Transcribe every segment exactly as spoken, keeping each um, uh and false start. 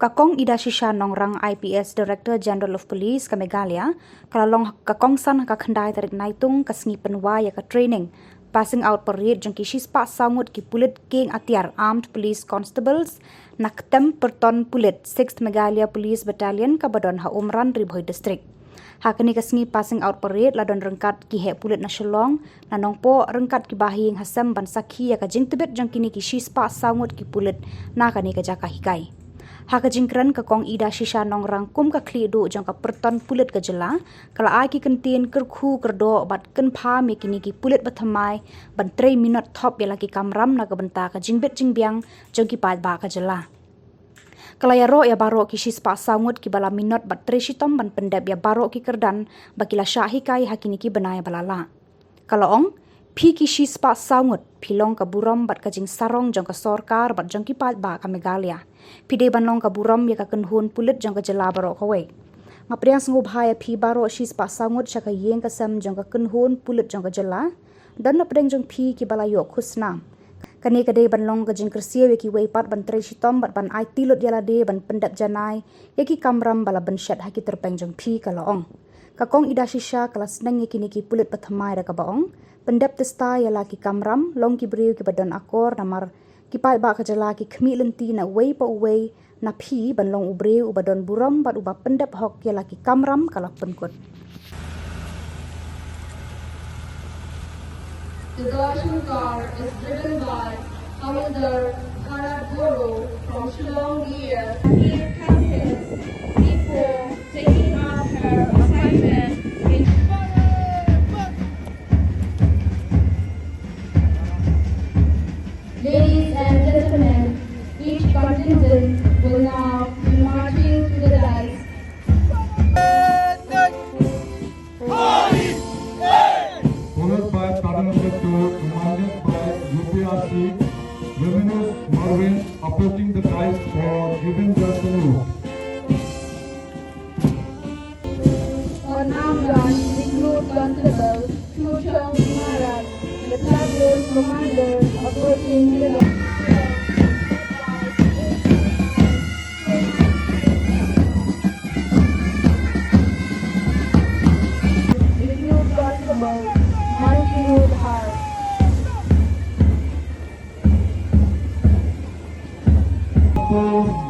Ka Kong Idashisha Nongrang, I P S, Director General of Police ka Meghalaya, ka la long ka kongsan ha ka khyndai tarik Naitung ka sngi pynwai ïa ka training passing out parade jong ki shispah saw ngut ki pulit kieng atiar, armed police constables, na ktem pyrton pulit, sixth Meghalaya Police Battalion, kaba don ha Umran, Ri Bhoi District. Ha kane ka sngi passing out parade la don ryngkat ki heh pulit na Shillong, na Nongpoh, ryngkat ki bahaïing hasem ban sakhi ïa ka jingtbit jong kine ki shispah saw ngut ki pulit na kane ka jaka hikai. Ha ka jingkren, ka Kong Idashisha Nongrang, kum ka khlieh duh jong ka pyrton pulit ka jylla, ka la ai ki kyntien kyrkhu kyrdoh bad kynpham ïa kine ki pulit bathymmai ban trei minot thop ïa la ki kamram na ka bynta ka jingbit jingbiang jong ki paidbah ka jylla. Ka la ïaroh ïa baroh ki shispah saw ngut kiba la minot bad trei shitom ban pyndep ïa baroh ki kyrdan ba ki la shah hikai ha kine ki bnai ba la lah. Ka la ong, phi ki shispah saw ngut, phi long ka burom bad ka jingsarong jong ka sorkar bad jong ki paidbah ka Meghalaya. Phi dei ban long ka burom ïa ka kynhun pulit jong ka jylla baroh kawei. Nga pdiang sngewbha ïa phi baroh shispah saw ngut sha ka ïing ka sem jong ka kynhun pulit jong ka jylla. Don na pdeng jong phi kiba la ïoh khusnam. Kane ka dei ban long ka jingkyrsiew ïa kiwei pat ban trei shitom bad ban aiti lut ïa lade ban pyndep janai ïa ki kamram ba la bynshet ha ki tyrpeng jong phi, ka la ong. Ka Kong Idashisha ka la sneng ïa kine ki pulit bathymmai da kaba ong, pyndep tista ïa la ki kamram, long ki briew kiba don akor, namar ki paidbah ka jylla ki khmih lynti na uwei pa uwei na phi ban long u briew uba don burom bad uba pyndep hok ïa la ki kamram, ka la pynkut. The Kalashnikov is driven by Havildar Bharat Boro from Shillong, Lear. He is captain before taking out her assignment in. Ladies and gentlemen, each contingent will now be marching to the dais. Followed by pattern number two, commanded by U P R C, Luminous Marvin, approaching the dais for giving the salute. On arm branch, recruit constable, Chuchong Maharaj, the flag commander, approaching the recruit constable, Manju Dhar.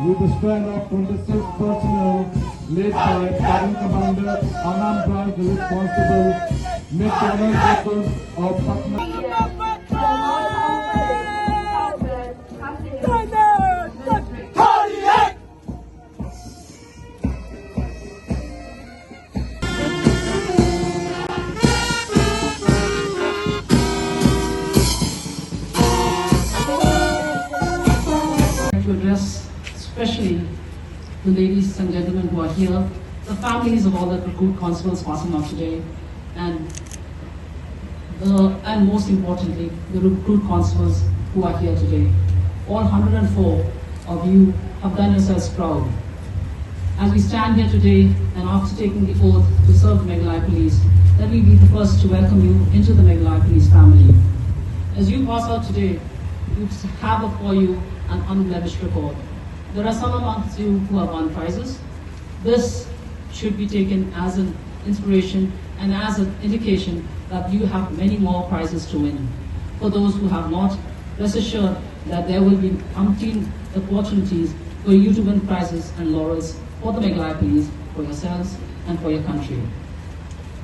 With a strength of twenty-six personnel, led by Battalion Commander, Unarmed Branch Village Constable, Mid Colonel Rifles of Patna. To address especially the ladies and gentlemen who are here, the families of all the recruit constables passing out today, and the, and most importantly, the recruit constables who are here today. All hundred and four of you have done yourselves proud. As we stand here today, and after taking the oath to serve the Meghalaya Police, let me be the first to welcome you into the Meghalaya Police family. As you pass out today, you have before you an unblemished record. There are some amongst you who have won prizes. This should be taken as an inspiration and as an indication that you have many more prizes to win. For those who have not, rest assured that there will be umpteen opportunities for you to win prizes and laurels for the Meghalaya Police, for yourselves, and for your country.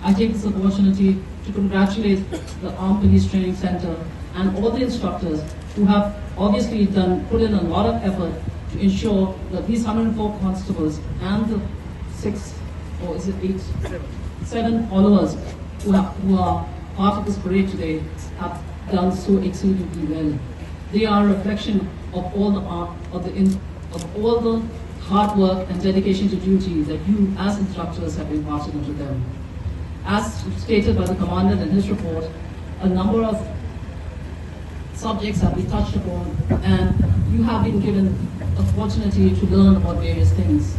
I take this opportunity to congratulate the Armed Police Training Centre and all the instructors who have obviously done, put in a lot of effort to ensure that these hundred and four constables and the six, or is it eight? Seven followers who have, who are part of this parade today have done so exceedingly well. They are a reflection of all the art, of the in-, of all the hard work and dedication to duty that you as instructors have imparted onto them. As stated by the commandant in his report, a number of subjects have been touched upon, and you have been given opportunity to learn about various things.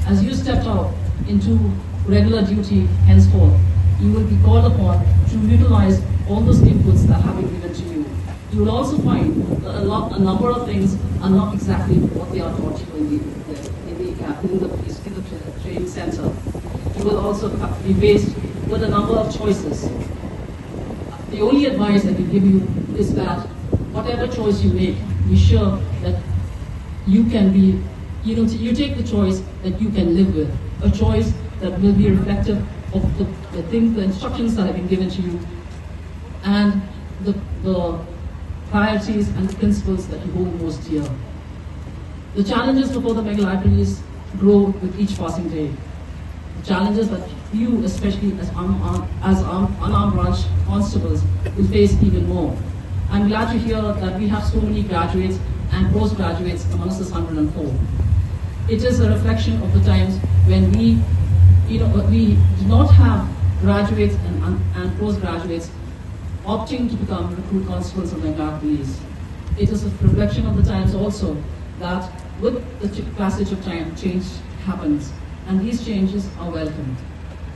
As you step out into regular duty henceforth, you will be called upon to utilize all those inputs that have been given to you. You will also find that a lot, a number of things are not exactly what they are taught you in the, in the, in the, in the training center. You will also be faced with a number of choices. The only advice I can give you is that whatever choice you make, be sure that you can be, you know, you take the choice that you can live with, a choice that will be reflective of the, the things, the instructions that have been given to you, and the, the priorities and the principles that you hold most dear. The challenges before the mega libraries grow with each passing day. The challenges that you, especially as, un- un- as un- unarmed branch constables, will face even more. I'm glad to hear that we have so many graduates and postgraduates amongst this one hundred and four. It is a reflection of the times when we, you know, we did not have graduates and, and, and postgraduates opting to become recruit constables and then guard police. It is a reflection of the times also that with the ch- passage of time, change happens, and these changes are welcomed.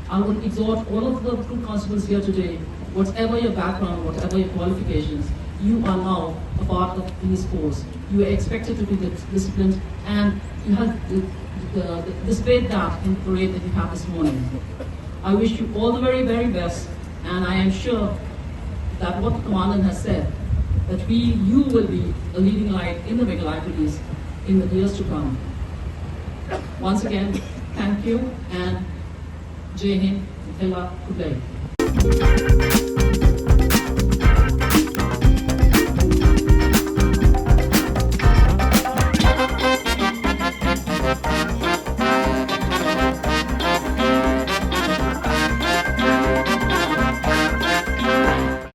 I would exhort all of the recruit constables here today, whatever your background, whatever your qualifications, you are now a part of police force. You are expected to be dis- disciplined, and you have the, the, the, displayed that in parade that you have this morning. I wish you all the very, very best, and I am sure that what the commandant has said, that we, you will be a leading light in the mega libraries in the years to come. Once again, thank you, and Jai Hind, Hela Kublai.